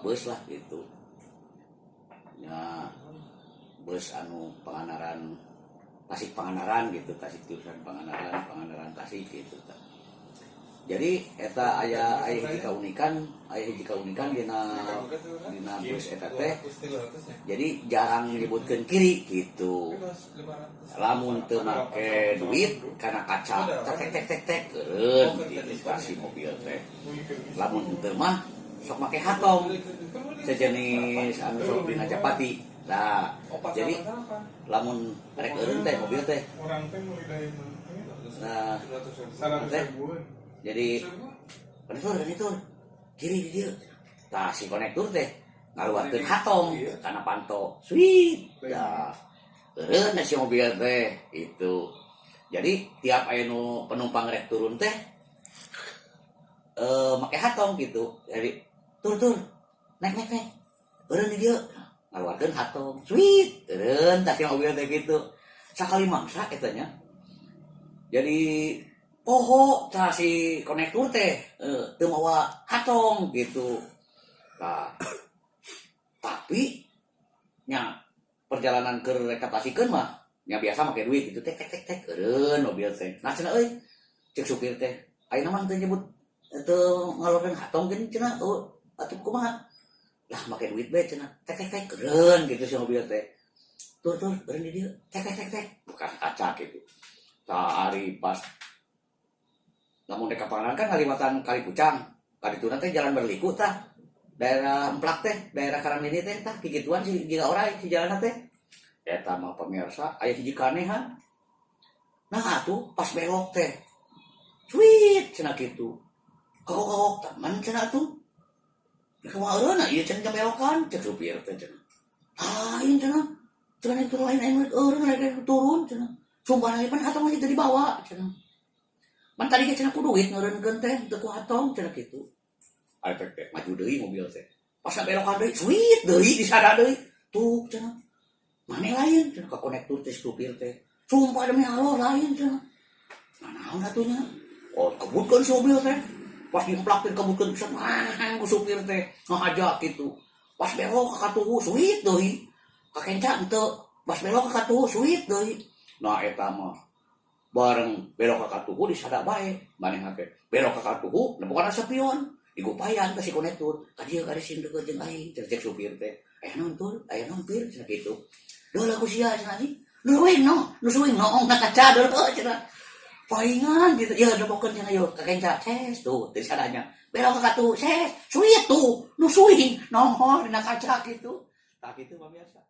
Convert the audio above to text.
Bus lah gitu ya, bus anu Pangandaran Tasik Pangandaran gitu, Tasik jurusan Pangandaran, Pangandaran Tasik gitu tah. Jadi eta aya aya hiji kaunikan, aya hiji kaunikan dina dina bus eta teh. Jadi jarang nyebutkeun kiri gitu. Lamun teu make duit kana kaca tek tek tek tek tek eureun gitu tah si mobil teh. Lamun teu mah sok make hatong sejenis anu sok dina Japati. Nah, jadi lamun rek eureun teh mobil teh. Orang teh mulai dari Nah, 100 teh. ribuan. Jadi konektor, konektor, kiri di dieu. Tah, si konektor teh ngaluarkeun hatong kana panto. Sweet. Dah. Eureun si mobil teh itu. Jadi tiap aya nu penumpang rek turun teh make hatong gitu. Jadi tur tur, naik naik naik. Eureun di dieu. Ngaluarkeun hatong. Sweet. Eureun tah si mobil teh gitu. Sakali mangsa eta nya. Jadi poho tah si konektur teh teu mawa hatong gitu. Nah, tapi nya perjalanan ke rek ka Tasikeun mah nya biasa make duit gitu, tek tek tek tek eureun mobil teh. Nah, cenah euy, cek supir teh, ayeuna mah teu nyebut, teu ngaluarkeun hatong geuning cenah. Oh, atuh kumaha lah, make duit bae cenah, tek tek tek eureun gitu si mobil teh. Tur tur, eureun di dieu, tek tek tek tek, bukan kaca gitu. Tah, ari pas lamun rek ka Pangandaran kan ngaliwatan Kali Pucang, kadituna teh jalan berliku tah, daerah Emplak teh, daerah Karangini teh. Tah, kikituan si jiga orai si jalan teh. Eta mah pemirsa, aya hiji kanehan. Nah, atuh pas belok teh, sweet cenah kitu, kagok-kagok teman cenah tuh. Kumaha eureunna ieu cenah, belokan, cek supir teh cenah. Lain cenah. Cenah itu lain, anu eureun lain turun cenah. Sumpah pan hatong masih teu dibawa cenah. Man tadi ge cenah ku duit ngeureunkeun teh, teu ku hatong cenah kitu. Ari teh teh maju deui mobil teh. Pas belokan deui, sweet deui disada deui. Tuh cenah. Maneh lain cenah ka konektur teh supir teh. Sumpah demi Allah lain cenah. Nah, naon atuh nya? Oh, kebutkeun si mobil teh. Pas diemplakeun kebutkeun pisan, wah, ku supir teh ngahaja gitu. Pas belok ka katuhu, sweet deui. Ka kenca henteu. Pas belok ka katuhu, sweet deui. Nah, eta mah bareng belok ka katuhu disada bae maneh teh. Belok ka katuhu, nempokan spion. Digupayan ka si konektur. Ka dieu ka sing deukeut jeung aing, cek supir teh. Aya naon tur? Aya naon pir cenah kitu. Duh ku sia cenah anjing. Nu suing no, nu suing noong na kaca dulu cenah. Paingan gitu ya, nempokeun cenah yo ka kenca ces tuh teu sadanya. Belok ka katuhu, ses, sweet tuh, nu suing nongol dina kaca gitu. Tah, kitu mah biasa.